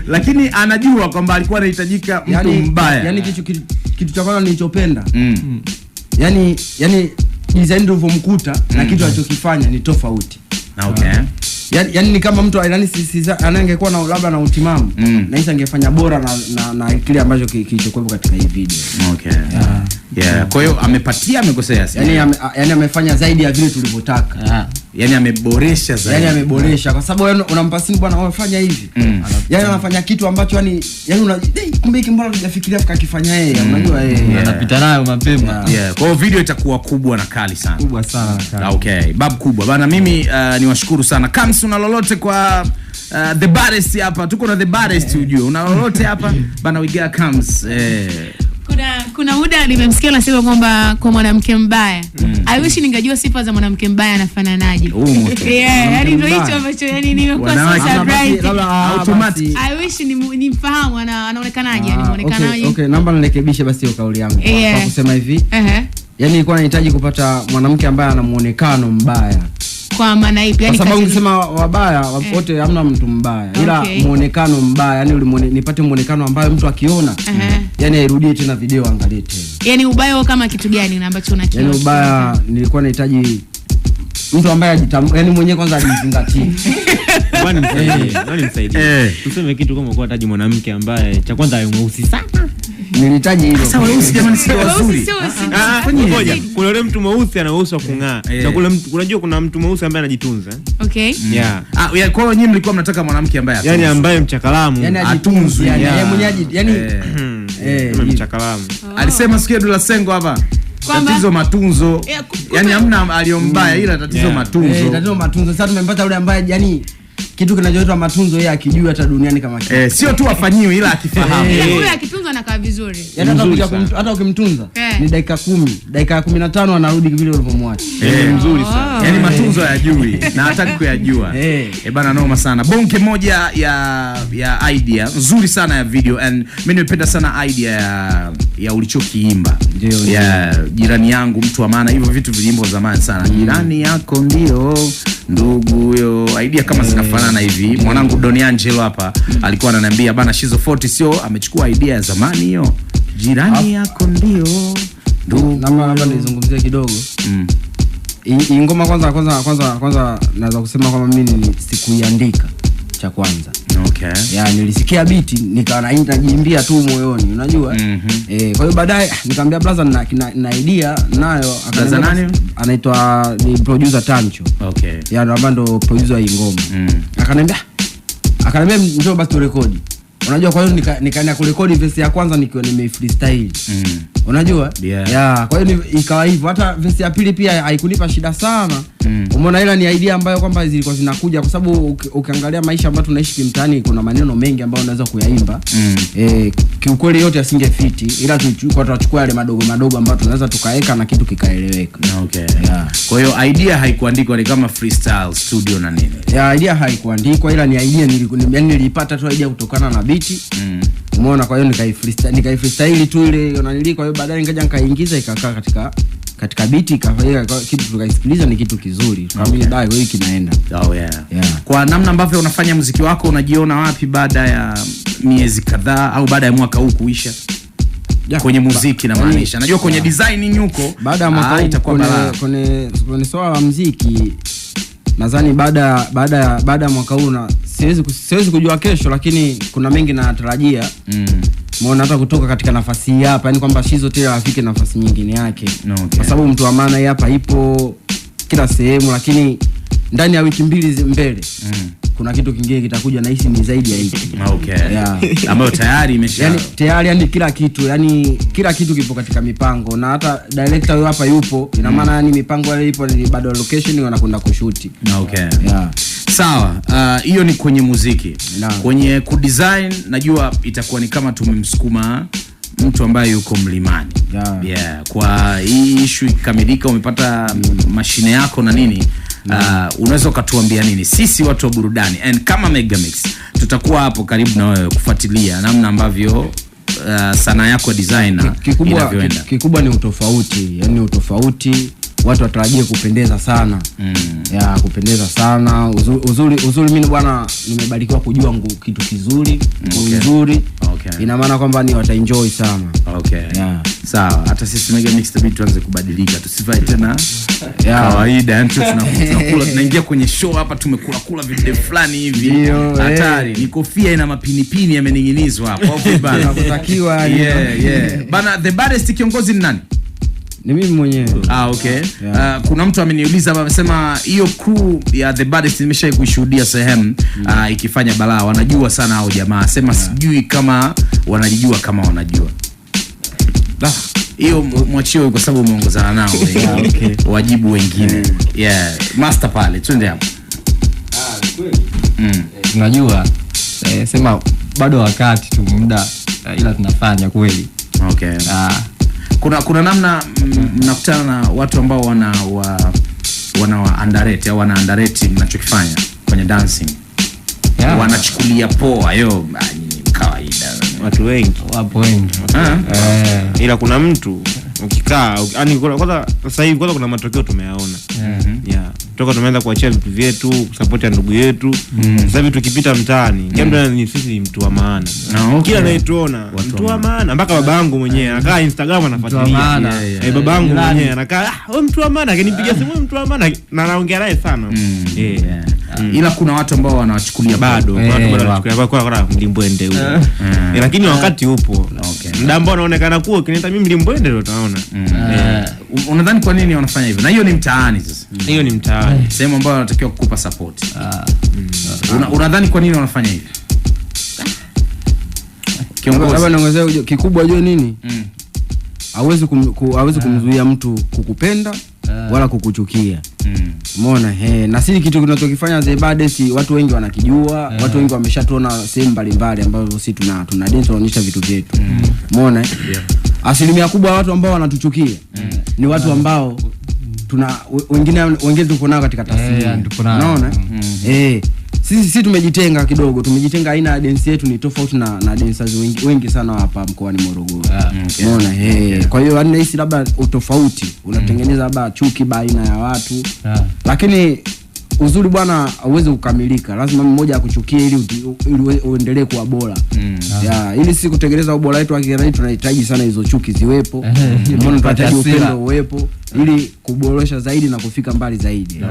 Lakini anajua kwamba alikuwa anahitajika mtu Yani, mbaya. yani kitu cha kwanza nilichopenda, yani design nilivyomkuta na kitu alichokifanya ni tofauti. Yani ni kama mtu yani angekuwa na labda na utimamu, na hisi angefanya bora na kile ambacho kilichokuwepo katika hii video. Okay. Yeah. Kwa hiyo amepatia, amekosea? Yani amefanya zaidi ya vile tulivyotaka. Yani ameboresha zaidi. Yani ameboresha kwa sababu yani unampa simu, bwana wafanya hivi. Yani anafanya kitu ambacho yani kumbe hiki mbona tujafikiria tukakifanya yeye, unajua yeye. Anapita nayo mapema. Yeah. Kwa hiyo video itakuwa kubwa na kali sana. Kubwa sana kali. Okay, bab kubwa. Bana mimi niwashukuru sana. Kams, una lolote kwa the baddest hapa? Tuko na the baddest ujue. Una lolote hapa? Bana, we got Kams. Kuna muda nimemsikia unasema kwamba kwa mwanamke mbaya. I wish ningejua sifa za mwanamke mbaya anafananaje. Huu moto. Yeah, yani ndio mbaya. hicho ambacho yani nimekuwa so Wanawake. surprised. Automatic. I wish nimfahamu anaonekanaje, yani muonekanaje. Okay, naomba nirekebishe basi hiyo kauli yangu kwa kusema hivi. Yani nilikuwa nahitaji kupata mwanamke ambaye ana muonekano mbaya. Kwa maana ipi? Kwa Yani sababu ungesema wabaya wote, hamna mtu mbaya, ila muonekano mbaya yani nipate muonekano ambayo mtu akiona, yani airudie tena video angalie tena. Yani ubaya kama kitu gani na ambacho unakiona? Yani ubaya nilikuwa nahitaji mtu ambaye yani mwenyewe kwanza ajizingatie. Bwana nisaidie, bwana nisaidie. Tuseme kitu kama kwa taji mwanamke ambaye cha kwanza awe mweusi sana. Nilihitaji hilo. Sasa weusi jamani sio Weusi wazuri. sio Ngoja, kuna yule mtu mweusi ana weusi wa kung'aa. Na kule mtu, unajua kuna mtu mweusi ambaye anajitunza. Yeah. Ah, kwa hiyo nyinyi mlikuwa mnataka mwanamke ambaye Yaani atunzwe. ambaye mchakalamu. Yani Atunzwe. ajitunze, yani yeye mwenyewe yani Kama mchakalamu. Alisema sikia Dula Sengo hapa. Kwamba? Tatizo matunzo. Yeah, Yaani hamna aliyombaya ila tatizo matunzo. Tatizo matunzo. Sasa tumempata yule ambaye yani kitu kinachoitwa matunzo yeye akijui hata duniani kama kitu. Sio tu afanyiwe ila akifahamu. Ila huyu akitunzwa anakaa vizuri. Yaani hata Mzuri ukija sana. hata ukimtunza ni dakika 10, dakika ya 15 anarudi vile ulivyomwacha. Mzuri sana. Yaani matunzo hayajui na hataki kuyajua. Bana noma sana. Bonke moja ya idea nzuri sana ya video, and mimi nimependa sana idea ya ulichokiimba. Ndio, ndio. Ya jirani yangu mtu wa maana, hivyo vitu viliimbwa zamani sana. Jirani yako ndio ndugu huyo. Idea kama zinafanana hivi. Mwanangu Don Angelo hapa alikuwa ananiambia bana Shizo 40 sio amechukua idea ya zamani hiyo. Jirani yako ndio ndugu. Naomba nizungumzie kidogo. Hii ngoma kwanza naweza kusema kwamba mimi sikuiandika cha kwanza. Ya nilisikia beat nikawa najiimbia tu moyoni, unajua? Kwa hiyo baadaye nikamwambia brother na idea nayo, akaniambia Brother nani? Anaitwa ni producer Tancho. Ya ndo ambaye ndo producer wa hii ngoma. Akaniambia njoo basi turekodi. Unajua, kwa hiyo nikaenda kurekodi verse ya kwanza nikiwa nime freestyle. Unajua? Yeah. Ya, kwa hiyo ikawa hivyo. Hata verse ya pili pia haikunipa shida sana. Umeona, ila ni idea ambayo kwamba zilikuwa zinakuja kwa sababu ukiangalia maisha ambayo tunaishi kimtaani kuna maneno mengi ambayo unaweza kuyaimba. Kiukweli yote yasingefiti, ila tunachukua yale madogo madogo ambayo tunaweza tukaeka na kitu kikaeleweka. Okay. Kwa hiyo idea haikuandikwa, ni kama freestyle studio na nini? Ya, idea haikuandikwa, ila ni idea yani nilipata tu idea kutokana na beat. Umeona, kwa hiyo nikai freestyle tu ile nanili, kwa hiyo baadaye nikaja nikaingiza ikakaa katika beat, ikafanyika kitu tukaisikiliza ni kitu kizuri. Tukaamini dai wewe kinaenda. Oh, yeah. Yeah. Kwa namna ambavyo unafanya muziki wako, unajiona wapi baada ya miezi kadhaa au baada ya mwaka huu kuisha? Yeah. Kwenye muziki namaanisha. Najua kwenye designing huko Baada ya mwaka huu itakuwa balaa. kwenye swala la muziki nadhani baada ya mwaka huu na siwezi kujua kesho, lakini kuna mengi natarajia. Muona hata kutoka katika nafasi hii hapa, yani kwamba Shizo tena afike nafasi nyingine yake. Okay. Kwa sababu mtu wa maana hii hapa ipo kila sehemu, lakini ndani ya wiki mbili mbele kuna kitu kingine kitakuja na hisi ni zaidi ya hiki. Okay. Yeah. Ambayo tayari imesha Yani tayari, yani kila kitu, yani kila kitu kipo katika mipango, na hata director huyo hapa yupo, ina maana yani mipango ile ipo, ni bado location wanakwenda kushuti. Okay. Yeah. Sawa, hiyo ni kwenye muziki. Naam. Kwenye kudesign najua itakuwa ni kama tumemsukuma mtu ambaye yuko mlimani. Yeah. Yeah. Kwa hii issue ikikamilika, umepata mashine yako na nini, unaweza ukatuambia nini sisi watu wa burudani, and kama Megamix tutakuwa hapo karibu na wewe kufuatilia namna ambavyo sanaa yako ya designer inavyoenda. Kikubwa ni utofauti, yani utofauti, watu watarajie kupendeza sana. Ya kupendeza sana. Uzuri mimi bwana nimebarikiwa kujua kitu kizuri. nzuri. Okay. Ina maana kwamba ni wataenjoy sana. Okay. Yeah. Sawa, hata sisi Mega Mix itabidi tuanze kubadilika, tusivae tena Yeah. kawaida. Yani tunakula, tunaingia kwenye show hapa tumekula kula vide fulani hivi. Ndio, Hatari. Ni kofia ina mapinipini yamening'inizwa hapo. Au vipi bana? Inavyotakiwa, yani. Yeah. Bana, the baddest kiongozi ni nani? Ni mimi mwenyewe. Ah, okay. Yeah. Kuna mtu ameniuliza hapa, amesema hiyo crew ya The Baddest nimeshawahi kuishuhudia sehemu ikifanya balaa, wanajua sana hao jamaa. Sema sijui kama wanajijua kama wanajua. Hiyo mwachie kwa sababu umeongozana nao wengi. Okay. Wajibu wengine. Yeah, master pale, twende hapo. Tunajua sema bado wakati tu muda, ila tunafanya kweli. Okay. Kuna namna mnakutana na watu ambao wana underrate au wana underrate mnachokifanya kwenye dancing. Yeah. Wanachukulia poa, yo, nyinyi kawaida. Watu wengi. Wapo wengi. Ila kuna mtu ukikaa, yani kwanza sasa hivi kwanza kuna matokeo tumeyaona. Yeah. Toka tumeanza kuachia vitu vyetu, kusupport ya ndugu yetu. Sasa hivi tukipita mtaani, kila mtu ni sisi ni mtu wa maana. Ah, okay. Kila anayetuona mtu wa maana, mpaka babangu mwenyewe anakaa Instagram anafuatilia. Mtu wa maana. Yeah, yeah. Babangu Jirani. mwenyewe anakaa, wewe mtu wa maana, akinipigia simu wewe mtu wa maana, na anaongea naye sana. Yeah. Ila kuna watu ambao wanawachukulia Bado, Eh, watu bado wapo. wanachukulia kwa mlimbwende huyo. Lakini wakati upo. Okay. Muda ambao unaonekana kuwa ukiniita mimi mlimbwende ndio utaona. Unadhani kwa nini wanafanya hivyo? Na hiyo ni mtaani sasa. Hiyo ni mtaani. Sehemu ambayo wanatakiwa kukupa support. Unadhani kwa nini wanafanya hivyo? Kiongozi. Labda niongezee kikubwa, jue nini? Hawezi kumzuia mtu kukupenda wala kukuchukia. Umeona? Na sisi kitu tunachokifanya The Baddest watu wengi wanakijua, watu wengi wameshatuona sehemu mbalimbali ambazo sisi tuna dance, tunaonyesha vitu vyetu. Umeona? Yeah. Asilimia kubwa watu ambao wanatuchukia ni watu ambao tuna wengine tupo nao katika tasnia. Tupo nao. Unaona? Sisi tumejitenga kidogo, tumejitenga, aina ya dance yetu ni tofauti na dancers wengi sana hapa mkoani Morogoro. Okay. Umeona? Kwa hiyo yani nahisi labda utofauti unatengeneza labda chuki baina ya watu. Lakini uzuri bwana hauwezi kukamilika, lazima mmoja akuchukie ili uendelee kuwa bora. Yeah, ili sisi kutengeneza ubora wetu wa kisanii tunahitaji sana hizo chuki ziwepo. Mbona tunahitaji upendo uwepo ili kuboresha zaidi na kufika mbali zaidi.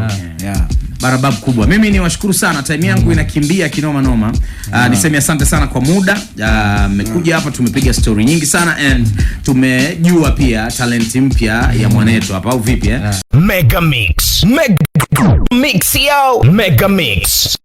Yeah. Barababu kubwa. Mimi ni washukuru sana, time yangu inakimbia kinoma noma. Niseme asante sana kwa muda. Mmekuja hapa, tumepiga story nyingi sana and tumejua pia talent mpya ya mwanetu hapa au vipi? Mega Mix. Mega Mix yo. Mega Mix.